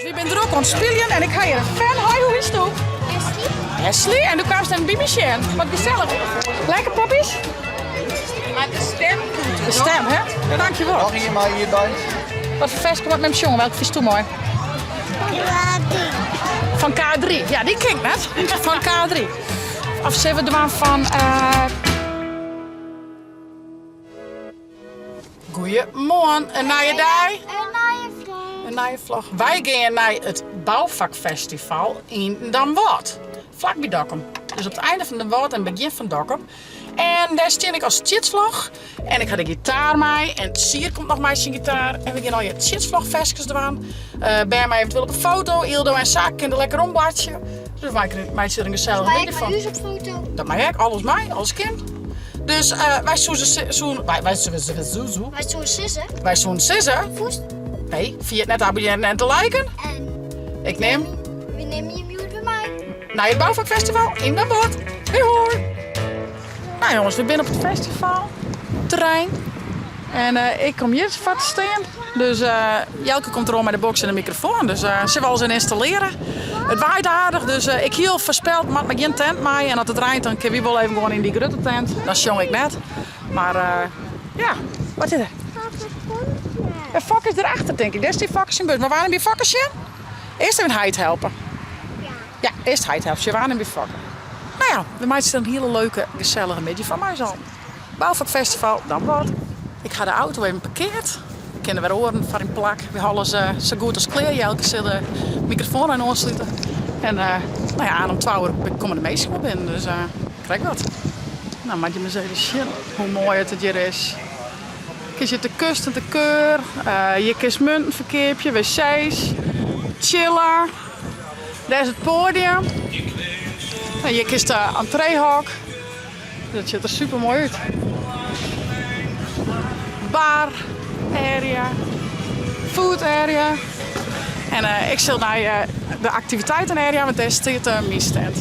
Wy binne drok oan it spyljen en ik ha hjir in fan. Hoi, hoe hietsto? Ashley. Ashley, en do kaamst even by my sjen. Wat gesellich. Lekker poppies? Maar de stem doet De stem, hè? Dankjewel. Noch ien mei hjirby. Wat foar ferske moat mem sjonge? Welke fynsto moai? Fan K3. Ja, dy ken ik net. Fan K3. Of sille we dwaan fan. Uh... Goeiemoarn, in nije dei. In nije vlog. In nije vlog. Wy gean nei it Boufakfestival yn Damwâld, flakby Dokkum. Dus op it einde fan Damwâld en begjin fan Dokkum. En dêr stean ik as tsjitsvlog en ik ha de gitaar mei en Sier komt noch mei syn gitaar en we gean allegear tsjitsvlogferskes dwaan. Uh, bern mei eventueel op 'e foto, Ildo en Saak kinne der lekker omboartsje. Dus wy meitsje der in gesellige Mei middei ik fan. mei ús op foto? Dat mei ek, alles mei, alles kin. Dus uh, wy soene, soene, wy, wy, soene, Wy soene sizze. Wy soene sizze. Fûst. Nee, ferjit net te abonnearjen en te liken. En ik nim. Wy nimme jim hjoed wer mei. Nei it Boufakfestival yn Damwâld. Hoi hoi. Nou jongens, we binne op it festival terrein. En uh, ik kom hjir foar te stean. Dus uh, Jelke komt deroan mei de boks en de mikrofoan. Dus uh, sille we alles even ynstallearje. It waait aardich, dus uh, ik hie al foarspeld, moat mar gjin tent mei. En as it reint, dan kinne wy wol even gewoan yn dy grutte tent. Dan sjong ik net. Mar uh, ja, wat is der? Ja, Fokke is derachter, tink ik. Dêr stiet Fokke syn bus. Mar wa by Fokke sjen? Earst even heit helpe. Ja. Ja, earst heit helpe. Sjen wa by Fokke. Nou ja, we meitsje der in hiele leuke, gesellige middei fan mei ús allen. Boufakfestival, Damwâld. Ik ha de auto even parkeard. Kinne wer oaren foar yn plak. Wy ha alles eh, sa goed as klear. Jelke sil de mikrofoan ein oanslute. En eh, nou ja, om twa oere komme de minsken wol binnen, dus uh, krekt wat. Nou, moat je ris even sjen hoe moai it hjir is. Kinst hjir te kust en te keur. Uh, hjir kinst munten ferkeapje, wc's, chille. Dêr is it poadium. En hjir kinst de entreehok. Dat sjocht der super moai út. Bar area, food area. En uh, ik sil nei uh, de aktiviteiten area, want dêr stiet uh, myn stand.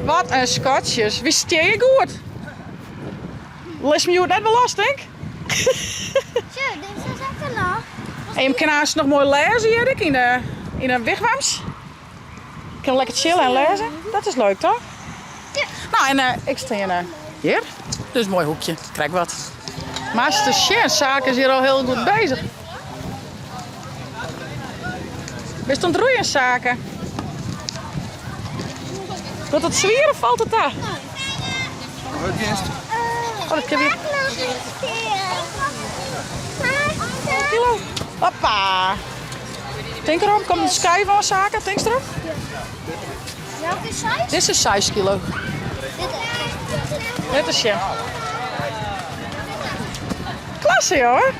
Wat in skatsjes. Wy stean goed. Lis my hjoed net wer los, tink? Sjoch, dit is ek noch. En je kinne aanst noch moai lêze hjir ek yn de, yn de wigwams. Kin lekker chillen en lêze. Dat is leuk, toch? Ja. Nou, en uh, ik stean uh, hjir. Dus moai hoekje. Krekt wat. Master sjen, Saak is hjir al hiel goed bezich. Bist oan it roeien, Sake? Dat it swiere falt it ta? Oh, dat kin weer. Kilo. Hoppa. Tink erom, komt in skyf oan, Sake? Tinkst derom? Welke size? Dit is 6 kilo. Dit is sjen. Klasse, hoor.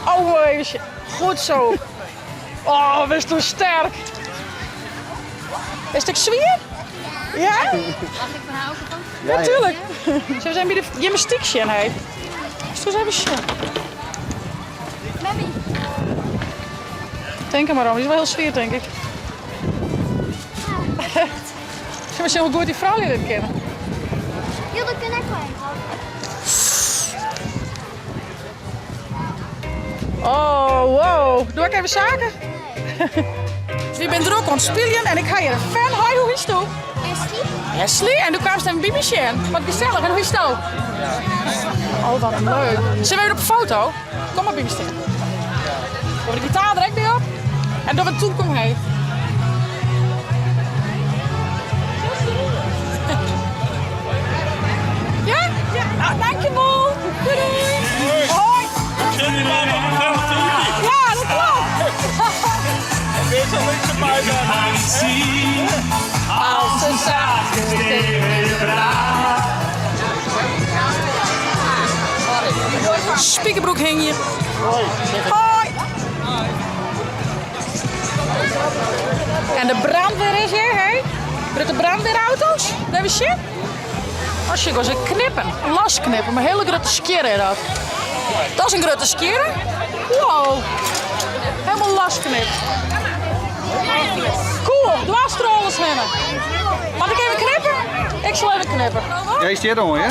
Oh, even sjen. Goed zo. Oh, bist do sterk. Is it ek swier? Ja? Mag ik van haar ook een foto? Ja, tuurlijk. Zullen we eens even by de gymnastyk sjen, hé? Zullen we eens even sjen? Mami. Tink der mar om, die is wol hiel swier, tink ik. Zullen we sjen hoe goed dy froulju dit kinne? Ja, dat kin ek wel. Oh, wow. Doe ik even Sake? Dus wy binne drok oan it spyljen en ik ha hjir in fan. Hoi, hoe hietsto? Ashley. Ashley, en do kaamst even by my sjen. Wat gesellich. En hoe hietsto? Oh, wat leuk. Sille we even op 'e foto? Kom mar by my stean. Doe de gitaar der ek by op. En doe we tûk omheech. Ja? Ja. Nou, dankjewol. Doei doei. Hoi. Ja, dat klopt. Als een Spikerbroek hingje. Hoi. En de brandweer is hjir, hè? Grutte brandweerauto's. Even sjen. Als je ze knippen, losknippen, mar hiele grutte skjirre dat. Dat is in grutte skjirre. Wow. Helemaal losknipt. Cool, dwarstrollers hinne. Moat ik even knippen? Ik sil even knippen. Jij stiet oan, hè?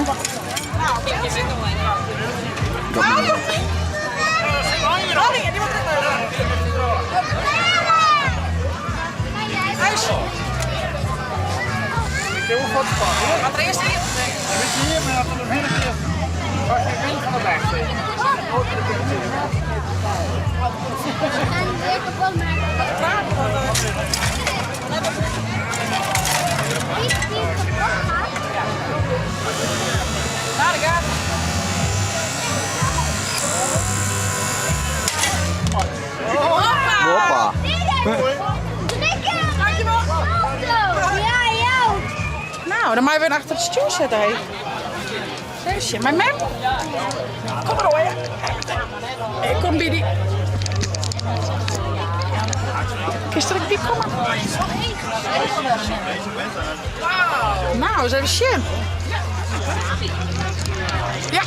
Moat er earst iepen? En weer kapot maken. Wie die kapot maakt? Nou, daar gaat het. Hoppa. Drie keer! Dankjewel! Auto! Ja, jou! Nou, dan mag je weer achter het stuur zitten, hé. Zusje, mijn mem? Kom maar hoor. Ik kom bij die. Kun je er bij komen? Nou, eens even zien. Ja.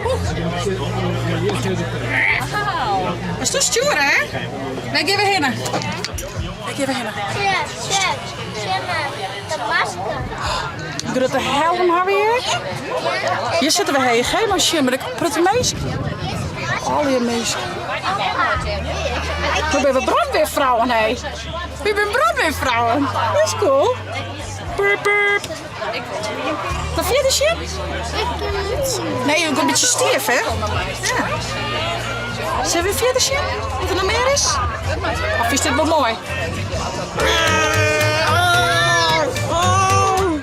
Oeh. Dat is toch stuur, hè? Daar gaan we heen. Daar gaan we heen. Check, check, check maar. De masker. Grutte helm hebben we hier. Hier zitten we heen, hè? Maar shit, maar ik prutte meesk. Al die meesk. We zijn brandweervrouwen, hè? We zijn brandweervrouwen. Dat is cool. Burp, burp. Wat vind je de shit? Ik kan niet zien. Nee, je een beetje stief, hè? Ja. Zullen we verder zien? Wat er nog meer is? Of is dit wel mooi? Oh.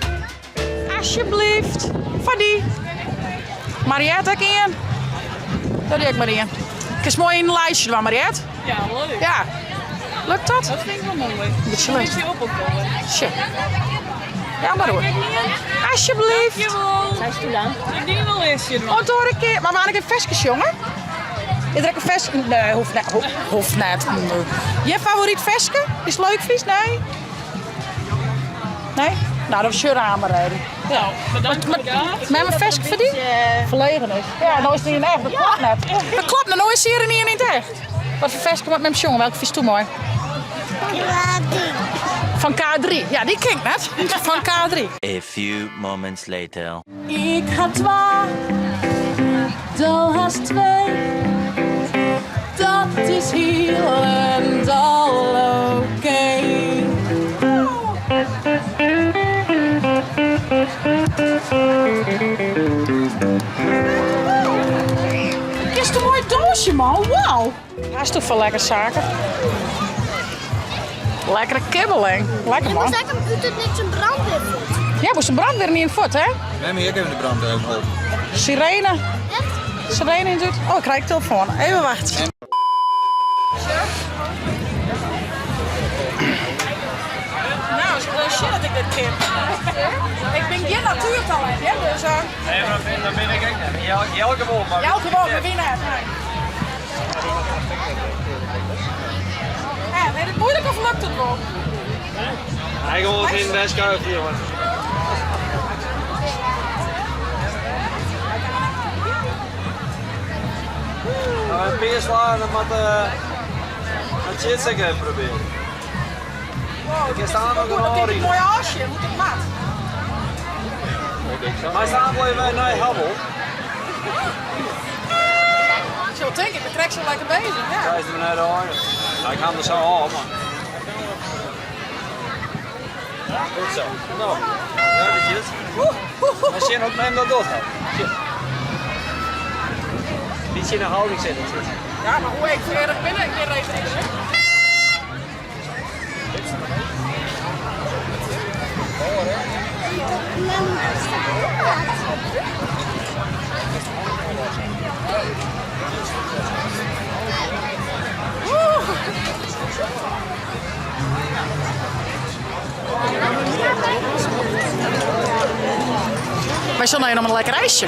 Alsjeblieft. Van die. Mariette, ik in. Dat doe ik maar in. Ik is mooi in een lijstje, doen, Mariette. Ja, leuk. Ja. Lukt dat? Dat vind ik wel mooi. Beetje leuk. Is die op opkomen? Shit. Ja, maar hoor. Alsjeblieft. Jawel. Zij is te lang. Ik denk wel eens je Oh, door een keer. Maar waar ik een vestjes, jongen? Je trekt een vest? Nee, hoeft net. Hoeft net. Nee. Je favoriet vestje? Is het leuk vies? Nee? Nee? Nou, dan is je ramen rijden. Nou, bedankt voor de kaart. Met mijn vestje verdiend? Verlegen is. Ja, nou is het niet in echt. Dat klopt net. Dat klopt, nou is hier niet in het echt. Wat voor vestje met mijn jongen? Welke vies toe mooi? Van K3. Ja, die ken ik net. Van K3. A few moments later. Ik had twee, do hast twee. Dat is heel en al oké. Is het een mooi doosje, man. Wauw. Hij is toch wel lekker zaken. Lekkere kibbeling. Lekker, Ik man. moest eigenlijk uit het niks een brandweervoet. Ja, moest een brandweer niet in het voet, hè? Nee, maar hier even de brand even op. Sirene. Echt? Sirene in het. Oh, ik krijg telefoon. Even wachten. Nou, is wel shit dat ik dit ken. Ik ben geen natuurtalent, hè? Dus, Nee, maar dat ben ik ook niet. Jelke wel, maar... Jouw gewoon, we winnen het. Ja, ben je het moeilijk of lukt het wel? Hij gewoon in de schuif hier, man. Nou, een peer slaan en wat wat shit ik even proberen. Wow, Ik sta nog een Dat orie. is een mooi asje, moet het mat. Maar staan blijven naar Habbel. Ik zou denken, ik trek zo lekker bezig. Ja. Daar is er naar de oren. Nou, ik ga er zo af, man. Goed zo. Nou, ja, dat is het. Maar zin ook neem dat door. Beetje in de houding zitten. Ja, maar hoe ik verder binnen, ik ben reed Wij zullen nog een lekker ijsje.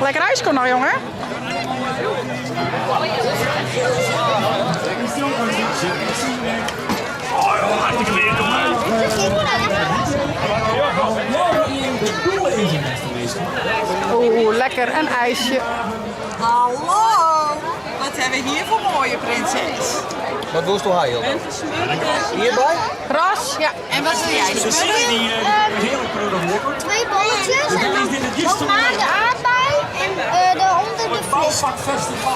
Lekker ijs komt nou, jongen. Oeh, lekker een ijsje. Hallo! Wat hebben we hier voor mooie prinses? Wat wil je toch Hilda? Hierbij? Ras, ja. En wat wil jij? Twee bolletjes en dan bovenaan de aardbei en daaronder de fris.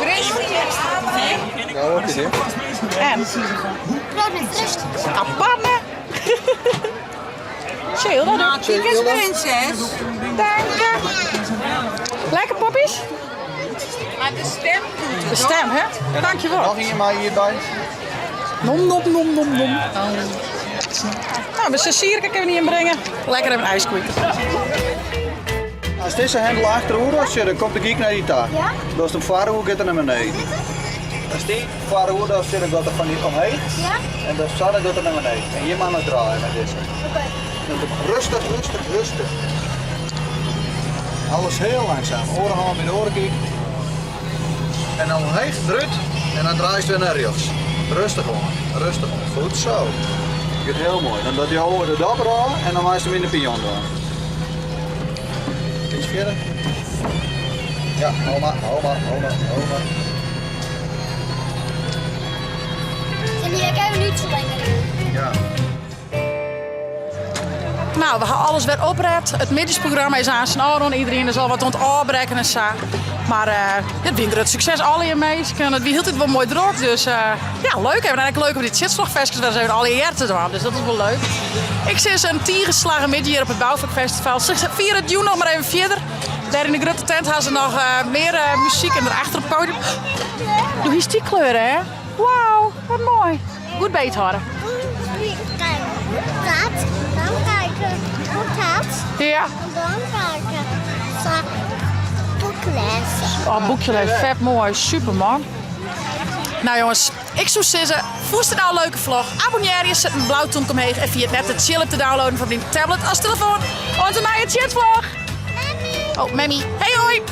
Fris Ja, wat is dit? En Brood met fris. apart, hè? Chill, dat Nou, kijk eens prinses. Dank je. Lekker poppies? Maar de stem doet het. De stem, hè? Dankjewel. Nog ien mei hjirby. Nom, nom, nom, nom, nom. Nou, we zullen ik even niet inbrengen. Lekker even ijskoek. As dizze hendel achteroer zit, dan komt de gyk nei dy ta. Ja? As him foaroer giet er nei beneden. As dy foaroer zit, dan giet er fan dy omheech. Ja? En dan sa, dan giet er nei beneden. En hjir moat noch draaie mei dizze. Oké. Rêstich, rêstich, rêstich. Alles hiel langsum. Oare hân by de oare gyk. En dan omheech, derút. En dan draaist wer nei rjochts. Rêstich oan, rêstich oan. Goed zo. Giet hiel moai. Dan docht dy oare de dop derôf en dan meist him yn de pion dwaan. Iets fierder. Ja, hou mar, hou mar, hou mar, hou mar. En die ik even niet verlengen. Ja. Nou, we ha alles wer opret. It middeisprogramma is aanst ôfrûn. Iderien is al wat oan it ôfbrekken en sa. Mar uh, it wie in grut sukses, allegear minsken. It wie hieltyd wol moai drok, dus uh, ja, leuk. En ek leuk om dy tsjitslachferskes wer ris even allegear te dwaan. Dus dat is wol leuk. Ik sis in tige slagge middei hjir op it Boufakfestival. Se fiere it jûn noch mar even fierder. Dêr yn de grutte tent ha se noch uh, mear uh, muzyk en derachter op it podium. Do hiest dy kleur, hè? Wauw, wat moai. Goed beet hâlde. Kijk, dat, dan kijken hoe dat. Ja. En dan kijken ze boek lêze. Oh, boekje lêze, fet moai, super man. Nou jonges, ik soe sizze, fûnst it no in leuke vlog? Abonnearje, set in blau tomke omheech en ferjit net de Tsjil app te downloaden foar dyn tablet of telefoan. Oant de nije Tsjitvlog! Oh, memmy. Hey hoi!